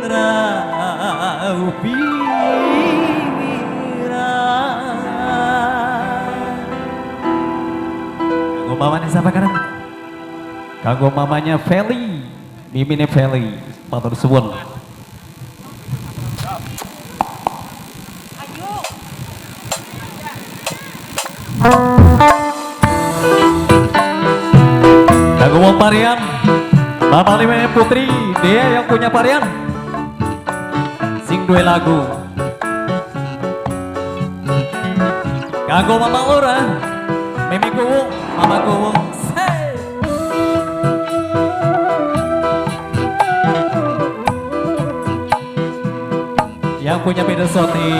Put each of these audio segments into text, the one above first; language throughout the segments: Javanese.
ngraupi wirang. Kanggo mamanya siapa kan? Kanggo mamanya Feli, mimine Feli, matur suwun. Kanggo wong Parian, Mama Lime Putri, dia yang punya Parian. Sing duwe lagu. Kanggo Mama Lura, Mimi Kuwung, Mama Kuwung. Say. Yang punya beda soti.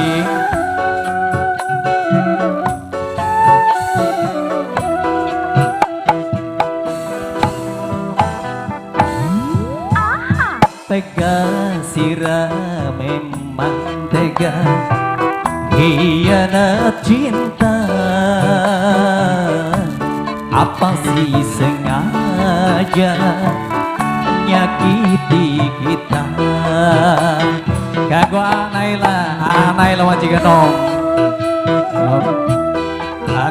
Tega sira memang tega hianat cinta. Apa sih sengaja nyakiti kita? Kanggo Naila, Naila majikan nom.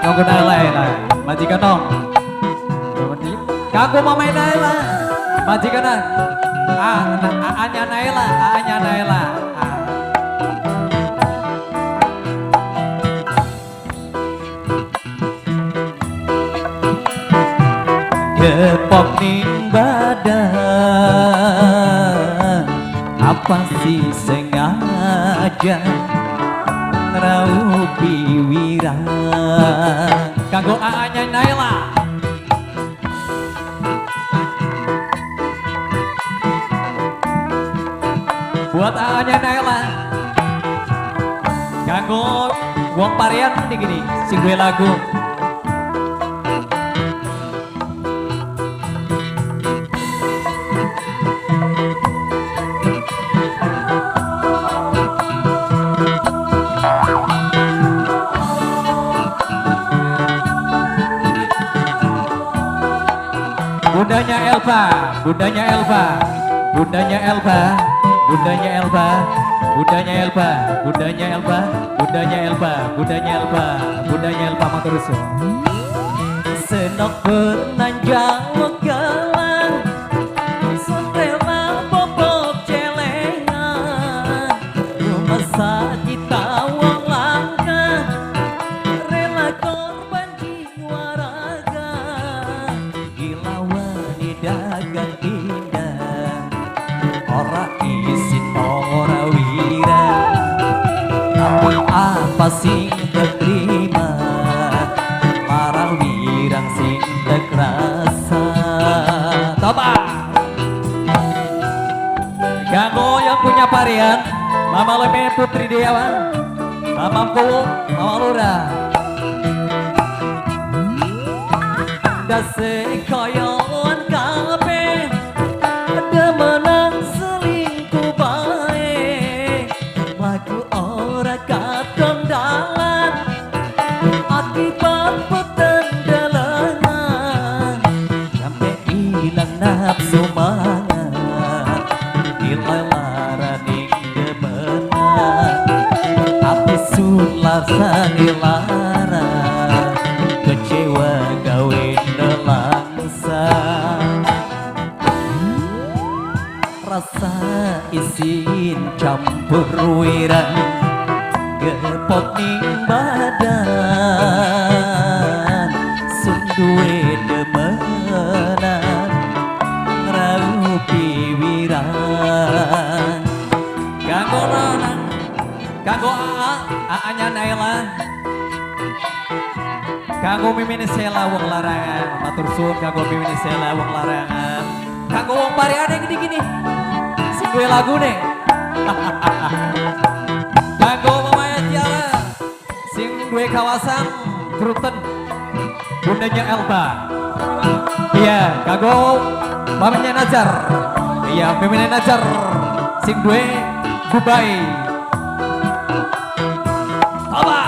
Kanggo Naila, majikan nom. Kanggo Mama Naila, majikan Anya Naila, Anya Naila. Gepok ning badan, apa sih sengaja ngraupi wirang? Kanggo Anya Naila. Buat Anya Naila. Kanggo wong Parian nih gini, sing duwe lagu. Bundanya Elva, bundanya Elva, bundanya Elva, bundanya Elva, bundanya Elva, bundanya Elva, bundanya Elva, bundanya Elva, bundanya Elva matur suwun. Senok penanjang wegalan, sun rela bobok celengan, rumah sakit wong langka, rela korban jiwa raga, gila wani dagang indah, ora isin ora wira, tapi apa sing terima, larang wirang sing terasa. Toba. Kanggo yang punya Parian, Mama Leme Putri Dewa, Mama Kuwu, Mama Lura. Dase koyoan kabeh, demenan selingkuh bae, lagu ora katon dalan, akibat peten delengan, sampe ilang nafsu mangan, nilai laraning demenan, ati sun larsani lara, kecewa gawe nelangsa. Rasa isin campur wirang, gepok ning badan, sun duwe demenan, ngraupi wirang. Kanggo lanang, kanggo Aa, Aanya Naila, kanggo mimine Sela wong larangan, matur suwun kanggo mimine Sela wong larangan, kanggo wong Pariane gini-gini, sing duwe lagune. Kanggo Mamaya Tiara, sing duwe kawasan Kruten, bundanya Elba. Iya, kanggo mamanya Najar. Iya, mimine Najar, sing duwe Dubai. Toba.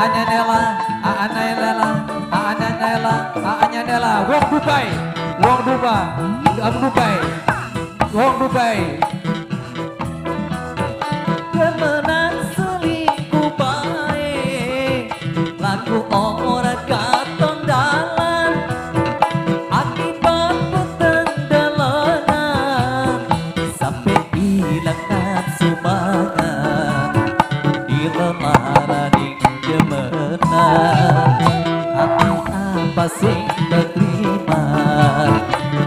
Aanya Nela, Aanya Nela, Aanya Nela, Aanya Nela, wong Dubai, wong Dubai, wong Dubai, wong Dubai. Demenan selingkuh bae, laku ora katon dalan, akibat peteng dalanan, sampai ilang nafsu mangan, dilelarani demenan. Hati apa sing terima,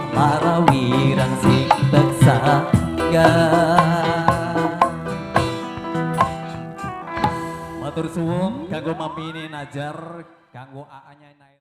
lara wirang sing tak sangga. Matur suwun kanggo mamine Najar, kanggo aanya.